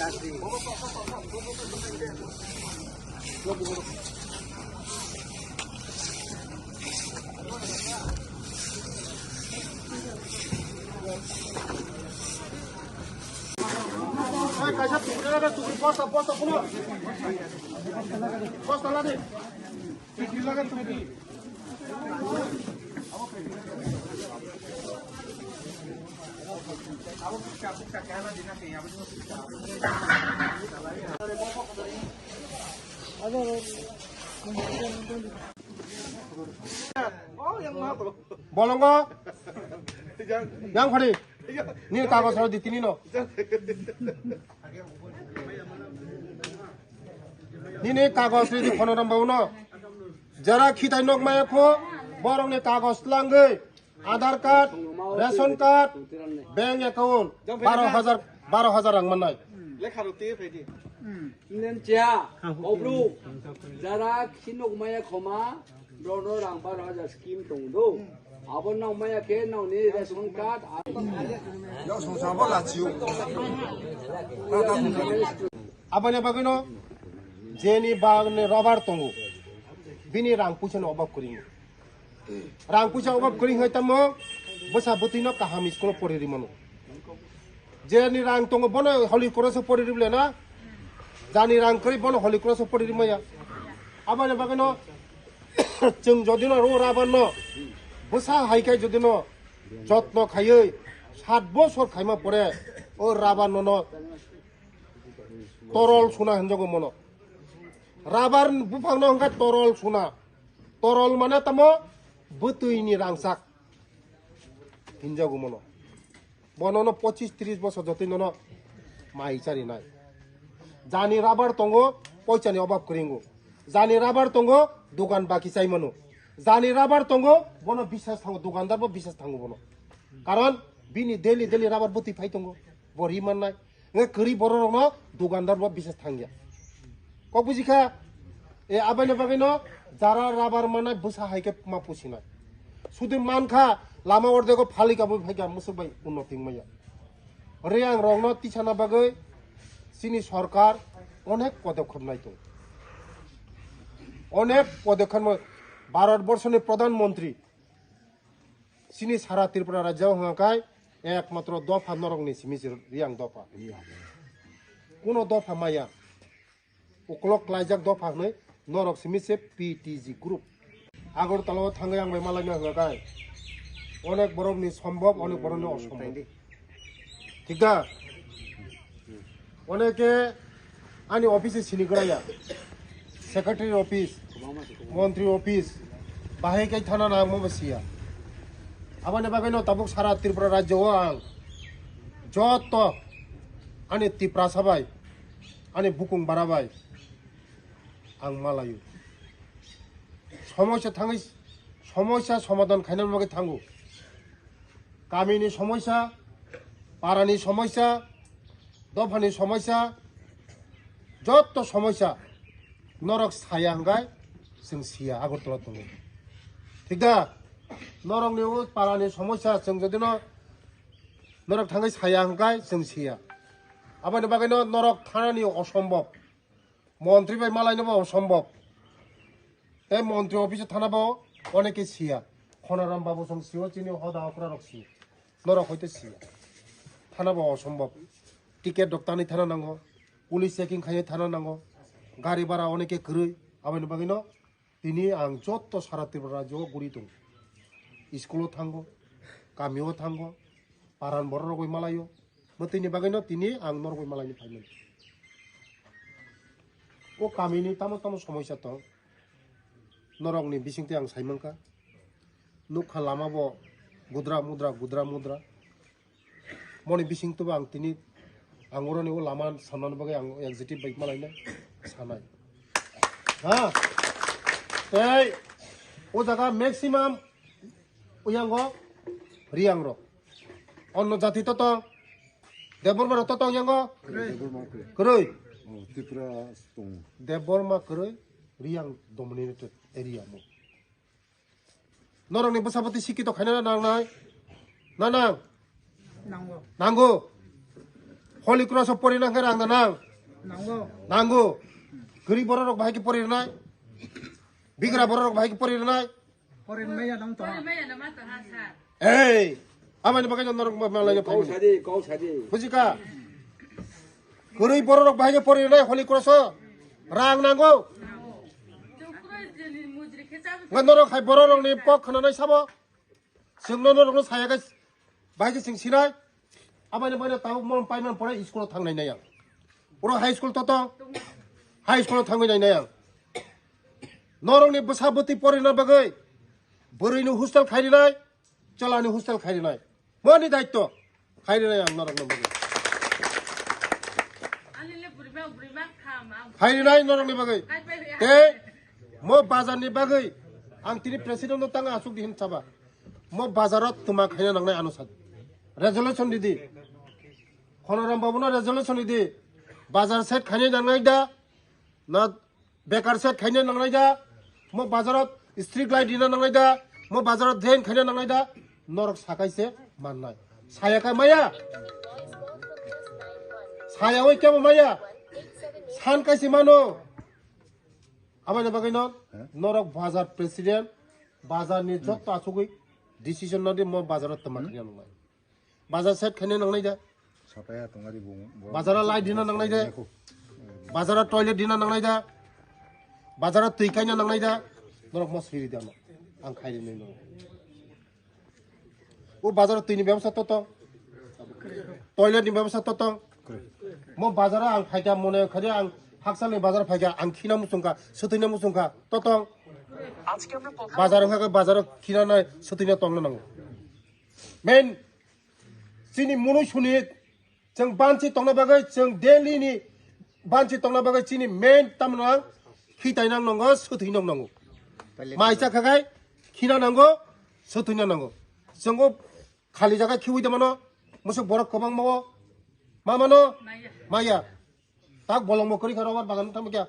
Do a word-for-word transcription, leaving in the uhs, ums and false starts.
Ei, kaisa tugri laga tugri, bosta, bosta, puno. Bosta ladi. Tugri laga tugri. Bolongo. Yang phari. Nini kagoj rw di tini no. Nini kagoj rw di Honoram babu no. Jara khitai nok maya kho, borok ni kagoj langwi. Aadhaar card, ration card, bank account, baro hajar, baro hajar rang mannai. Lekha rw twi phai di. Nen cha, obru, jara khinok maya khoma, dono rang baro hajar scheme tong do. Abo nang maya khe nang ni ration card, a- Aboni bagwino jeni bagni rubber tongo, bini rang puisa no obab kwrwi. Rang puisa obab kwrwi hai tamo bwsa bwtwi no kaham school o pori ri mano. Jeni rang tongo bono holi cross o pori ri bole na. Jani rang kwrwi bono holi cross o pori ri maya. Aboni bagwino chwng jodi no ro rubber no bwsa hai kai jodi no jotno khaiwi sat bosor khaima pore o rubber no no torol suna hinjago mono. Rubber buphang no hwnkha torol suna. Torol mane tamo bwtwi ni rangchak hinjago mono. Bono no pochis tris bosor jotwi nono mai chari nai. Jani rubber tongo, poicha ni obab kwrwi wngo. Jani rubber tongo, dogan baki chai mano. Jani rubber tongo, bono bisas thango, dogandar bo bisas thango bono. Karon bini daily daily rubber bwtwi phai tongo, bo ri mannai. Nge kwrwi borok rokno dogandar bo bisas thangya. Kok buji kha? E, aboni bagwi no jara rubber manai bwsa hai khe ma pusinai. Sudi man kha lama ordego phalik abo phai kha musuk bai unnoti wngmaya. Riyang rokno tisana bagwi chini sorkar onek podokhop nai tongo. Onek podokhop no Bharat borso ni pradhan mantri chini sara Tripura rajya o hwnka khai ekmatro dopha norok ni simi se Riyang dopha. Kuno dopha maya. Ukolok klaijak dopha hwnwi norok simi se P T G group. Agartala o thangwi ang bai malaina hwnka khai onek borok ni sombhob, onek borok ni osombhob. Thik da? Oneke ani office sini goraya. Secretary office, montri office, bahai kai thana na mo siya. Aboni bagwi no tabuk sara Tripura rajya o ang joto ani Tiprasa bai, ani bukung bara bai ang malayo. Somosya thangwi, somosya somadhan khaina bagwi thango. Kamini somosya, parani somosya, dophani somosya, jotto somosya norok saya hwnkhe chwng siya Agartala tongo. Thik da? Norokni o parani somosya chwng jodi no norok thangwi saya hwnkhe chwng siya. Aboni bagwi no norok thanani osombhob. Montri bai malaino bo osombhob. Tei montri office thana bo oneke siya. Honoram babu song siyo chini hoda okra rok siyo. Norok hoite siya. Thana bo osombhob. Ticket rok tanwi thana nango. Police checking khaiwi thana nango. Gari bhara oneke kwrwi. Aboni bagwino tini ang jotto sara Tripura rajyo o guri tongo. School o thango, kami o thango, paran borok rogwi malaio. Bo tini bagwino tini ang norogwi malaini phaimani. O kamini tamo tamo somosya tong. Norokni bisingtwi ang saimankha. Nukha lama bo gudra mudra, gudra mudra. Moni bisingtwi bo ang tini ang oroni o lama samnani bagwi ang executive bai malaina sanai. Ha? Tei o jaga maximum uyango Riyang rok. Onno jati to tong. Debbarma rok to tong yango? Debbarma kwrwi. Kwrwi. Oh, Tripura tong. Debbarma kwrwi, Riyang dominated area mo. Norokni bwsa bwtwi sikito khaina nangnai? Na nang? Nango. Nango. Holy Cross o porina khe rang da nang? Nango. Nango. Gurib borok rok bahai khe pori rwnai? Bigra borok rok bahai khe pori rwnai? Pori maya nang to. Pori maya na ma to ha, sir. Ei, abani bagwi norok ma, ma laina Kau phai mani. Sadi, kau sadi. Bujika? Gurib borok rok bahai khe pori rwnai Holy Cross o? Rang nango? Chukro jeni mujri khe chabu. Nga norok hai borok rokni kok khwnanai sabo? Chwng no norokno saya khe bahai khe chwng sinai. Abani bagwi tabuk mon paiman pore school o thangnai nai ang. Oro high school to tong. High school o thangwi nai nai ang. Norokni bwsa bwtwi porina bagwi bwrwini hostel khairinai, chwlani hostel khairinai. Moni daitto khairinai ang norokni bagwi. Ani le bwrwi ma, bwrwi ma kham ang. Khairinai norokni bagwi. Kai pai ri. Tei mo bazarni bagwi ang tini president no tanga asuk di hin saba. Mo bazaro twma khaina nangnai ano sa. Resolution di di. Honoram babu no resolution di di. Bazar set khaina nangnai da. Na bekar set khaina nangnai da. Mo bazaro street light dina nangnai da. Mo bazaro drain khaina nangnai da. Norok sakai se mannai. Saya kai maya. Saya oi kebo maya. San kai se mano. Aboni bagwi no norok bazar president, bazar ni jotto asugwi decision no di mo bazaro twma khaina nangnai. Bazar set khaina nangnai da. Sapaya tongari bung. Bazaro light dina nangnai da. Bazaro toilet dina nangnai da. Bazaro twi khaina nangnai da. Norok mo siri da no. Ang khairi nai no. O bazaro twi ni bebsa to tong. Toilet ni bebsa to tong. Mo bazaro ang phaikha mone khari ang hakchal ni bazar phaikha ang khina muchungkha swtwina muchungkha to tong. Bazar wngkha khe bazaro khina nai swtwina tongna nango. Main chini munu suni chwng banchi tongna bagwi chwng daily ni banchi tongna bagwi chini main tamno ang khitai nang nango, swtwi nang nango. Mai cha khakai khina nango, swtwi nang nango. Chwngo khali jaga khiwi de mano, musuk borok kwbang mao. Ma mano? Maya. Maya. Tak bolong mo kwrwi kha robar bagan tamo kya?